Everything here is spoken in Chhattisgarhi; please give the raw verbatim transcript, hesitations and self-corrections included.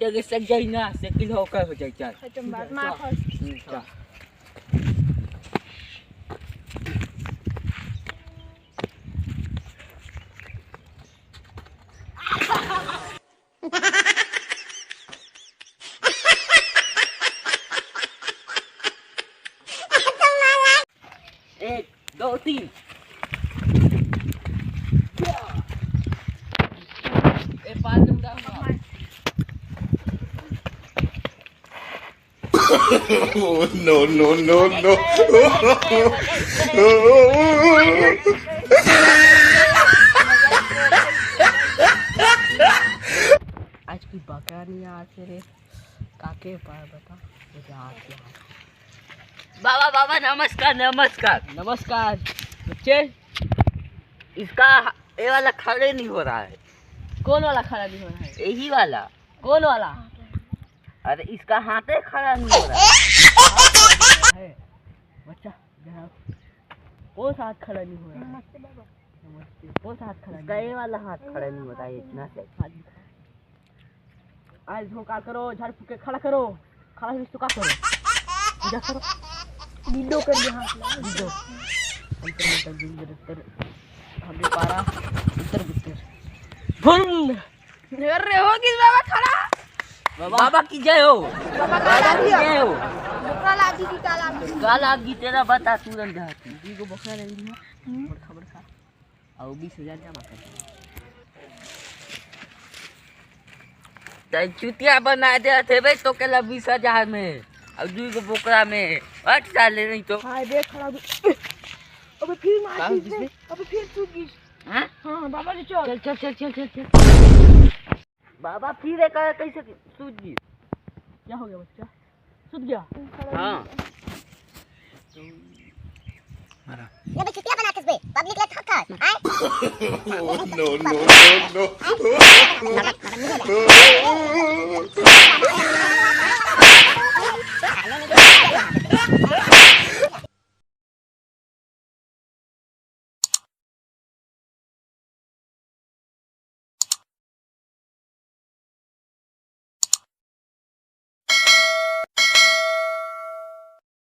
तेरे सक जाई ना, साइकिल होकर हो जाई, चल। खत्म बात, माफ हो। हम्म, चल। एक, दो, तीन। ए, पाँच number. Oh, no, no, no, no। आज की बकरा नहीं आते रे, काके पार बता, मुझे आज यार। बाबा, बाबा, नमस्कार, नमस्कार। नमस्कार। बच्चे, इसका ये वाला खड़े नहीं हो रहा है। कौन वाला खड़ा नहीं हो रहा है? यही वाला। कौन वाला? अरे, इसका हाथे खड़ा नहीं हो रहा है। है। बच्चा, जरा, कौन सा हाथ खड़ा नहीं हो रहा है? नमस्ते बाबा। नमस्ते। कौन सा हाथ खड़ा इसका नहीं? ये वाला हाथ खड़ा नहीं हो रहा है, इतना से। हाथ दिखा। आज हो का करो, झाड़ फूक के खड़ा करो। खड़ा हो तो का करो? पूजा करो। लीडो कर दे, हाँ। लीडो। अंतर मंतर, गुंतर गुंतर, भाभी पारा, उत्तर उत्तर। भुन। अरे, हो गई बाबा खड़ा। बाबा की जय हो। बाबा का बाबा की लागी हो। जय हो। बोकरा लागी की का लागी? का लागी तेरा बता तुरंत जाती। दी को बोकरा ले लिया। हम्म। बड़का बड़का। अउ बीस हजार जमा कर। तै चुतिया बना देत हे बे, तो केला बीस हजार में, अउ दुई गो बोकरा में, हट साले, नहीं तो। हाय, देख खड़ा भी। अबे फिर मार का दी हो इसने। अबे फिर सूत गई। हाँ? हाँ, बाबा जी, चल। चल, चल, चल, चल, चल, चल। बाबा फिर एक कैसे सूत गई? क्या हो गया बच्चा? सुत गया? हाँ। ये भी चुतिया बना किस बे? पब्लिक ले थक थक, हैं? Oh, no, no, no, no।